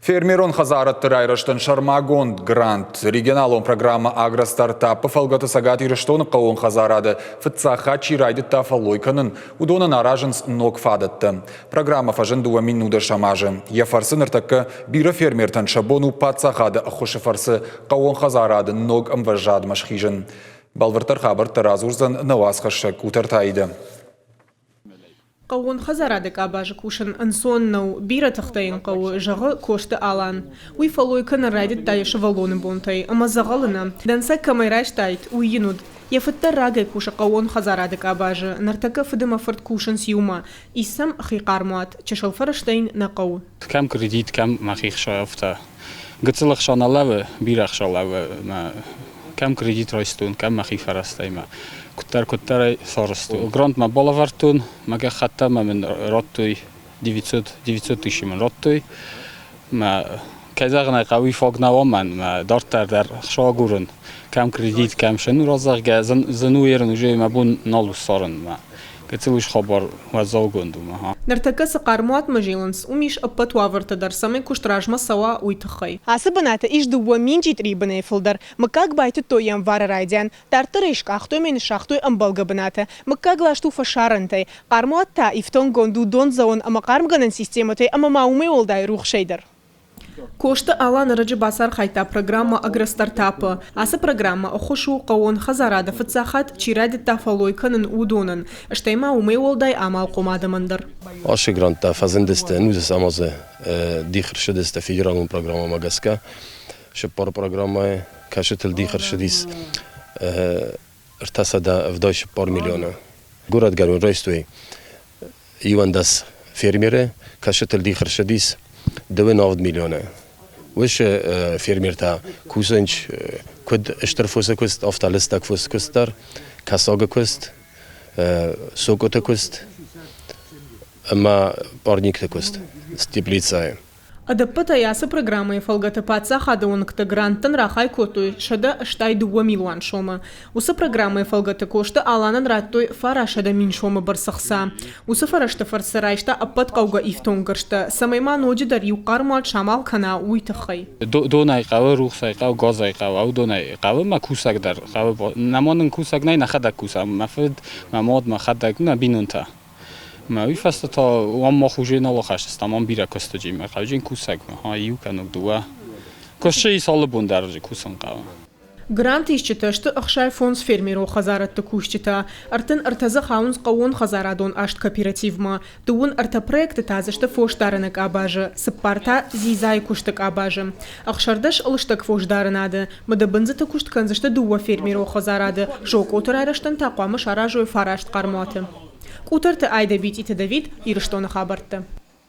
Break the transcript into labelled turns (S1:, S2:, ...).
S1: Фермерон хӕдзарадты райрӕзтӕн сӕрмагонд грант регионалон программӕ «Агростартап»-ы фӕлгӕты Цӕгат Ирыстоны хъӕууон хӕдзарады фыццаг хатт чи райдыдта фӕллой кӕнын, уыдонӕн аразынц ног фадӕттӕ. Программӕ фӕзынд 2010 азы. Йӕ фӕрцы ныртӕккӕ бирӕ фермертӕн сӕ бон у паддзахады ӕххуысы фӕрцы хъӕууон хӕдзарады ног ӕмвӕзадмӕ схизын. Бӕлвырддӕр хабӕрттӕ радзурдзӕн нӕ уацхӕссӕг Къутӕрты Аидӕ.
S2: Хъӕууон хӕдзарады къабазы кусын ӕнцон нӕу, бирӕ тыхтӕ йын хъӕуы, зӕгъы Косты Алан. Уый фӕллой кӕнын райдыдта йӕ сывӕллоны бонтӕй ӕмӕ дзӕгъӕлы нӕ, дӕнцӕг кӕмӕй райстаид, уый йын уыд. Йӕ фыд дӕр рагӕй кусы хъӕууон хӕдзарады къабазы, ныртӕккӕ фыд ӕмӕ фырт кусынц иумӕ. Ис сӕм хи хъӕрмуат, чысыл фӕрӕзтӕ йын нӕ хъӕуы.
S3: Кӕм кредит, кӕм мӕхи хсӕвтӕ. Гыццыл ӕхца нӕ лӕууы, бирӕ ӕхца лӕууы. Кӕм кредит райстон, кӕм мӕхи фӕрӕзтӕй мӕ куыддӕр-куыддӕрӕй сарӕзтон. Грантмӕ балӕвӕрдтон, мӕ гӕххӕттӕ мӕ мын радтой 900, 900 тысячи мын радтой. Мӕ кӕй зӕгъын ӕй хъӕуы, фаг нӕ уа мӕн, мӕ дарддӕр дӕр ӕхца агурын. Кӕм кредит, кӕм сӕ ну разӕгъгӕ, зын у ерын, уже мӕ бон нал у ссарын. Мӕ гыццыл ус хабар уӕззаугонд у.
S2: Ныртӕккӕ цы хъӕрмуатмӕ зилынц, уым ис ӕппӕт уавӕртӕ дӕр, цӕмӕй куыст размӕ цӕуа, уый тыххӕй. Ацы бынаты ис 2000 джитърийы бынӕй фылдӕр. Мыггаг байтыдтой январы райдиан. Дарддӕр ӕй скъахтой ӕмӕ ныссагътой ӕмбӕлгӕ бынаты. Мыггаг ласт у фӕсарӕнтӕй. Хъӕрмуат та ифтонггонд у дондзӕуӕн ӕмӕ хъармгӕнӕн системӕтӕй ӕмӕ ма уымӕй уӕлдай рухсӕй дӕр. Косты Алан ӕрӕджы бацархайдта программӕ «Агростартап»-ы. Ацы программӕ ӕххуыс у хъӕууон хӕдзарады фыццаг хатт чи райдыдта фӕллой кӕнын, уыдонӕн, стӕй ма уымӕй уӕлдай амалхъом адӕмӕн дӕр.
S4: Ацы гранттӕ фӕзындысты ӕнусӕмазы дих ӕрцыдысты федералон программӕмӕ гӕсгӕ. Цыппар программӕйы, кӕцытыл дих ӕрцыдис 374 миллионы. Горӕтгӕрон райстой 11 фермеры, кӕцытыл дих ӕрцыдис 27 миллионы. Уыцы фермертӕ кусынц куыд стыр фосы куыст, афтӕ лыстӕг фосы куыст дӕр, кӕсагы куыст, сокоты куыст ӕмӕ парникты куыст теплицӕйы.
S2: Ӕдӕппӕтӕй ацы программӕйы фӕлгӕты паддзахады уӕнгтӕ гранттӕн рахай кодтой 182 милуан сомы. Уыцы программӕйы фӕлгӕты Косты Аланӕн радтой 900 000 сомы бӕрц ӕхца. Уыцы фӕрӕзты фӕрцы райста ӕппӕт хъӕугӕ ифтонггӕрзтӕ, цӕмӕй ма ноджыдӕр иу хъӕрмуат самал кӕна, уый тыххӕй.
S3: Донӕй хъӕуы, рухсӕй хъӕуы, газӕй хъӕуы, уыдонӕй хъӕуы мӕ кусӕг дӕр хъӕуы. Нӕма нын кусӕг нӕй, нӕхӕдӕг кусӕм. Мӕ фыд, мӕ мад, мӕхӕдӕг, нӕ бинонтӕ. Мӕ уый фӕстӕ та уым мах уже нал ахӕсдзыстӕм, ам бирӕ куыстыджимӕ, хъауджын кусӕгмӕ, иу кӕнӕ дыууӕ. Куысты ис алы бон дӕр кусын хъӕуы.
S2: Грант исджытӕ сты 65 фермерон хӕдзарадты кусджытӕ, 33 дзы хауынц хъӕууонхӕдзарадон аст кооперативмӕ, 33 проекты та дзы сты фосдарыны къабазы, цыппар та дзидзайы куысты къабазы. 16 лыстӕг фосдарынады, мыдыбындзыты куыст кӕндзысты дыууӕ фермерон хӕдзарады, зокъоты райрӕзтӕн та хъуамӕ саразой фараст хъӕрмуаты. Къутӕрты Айдӕ Битъиты Давид, Ирыстоны хабӕрттӕ.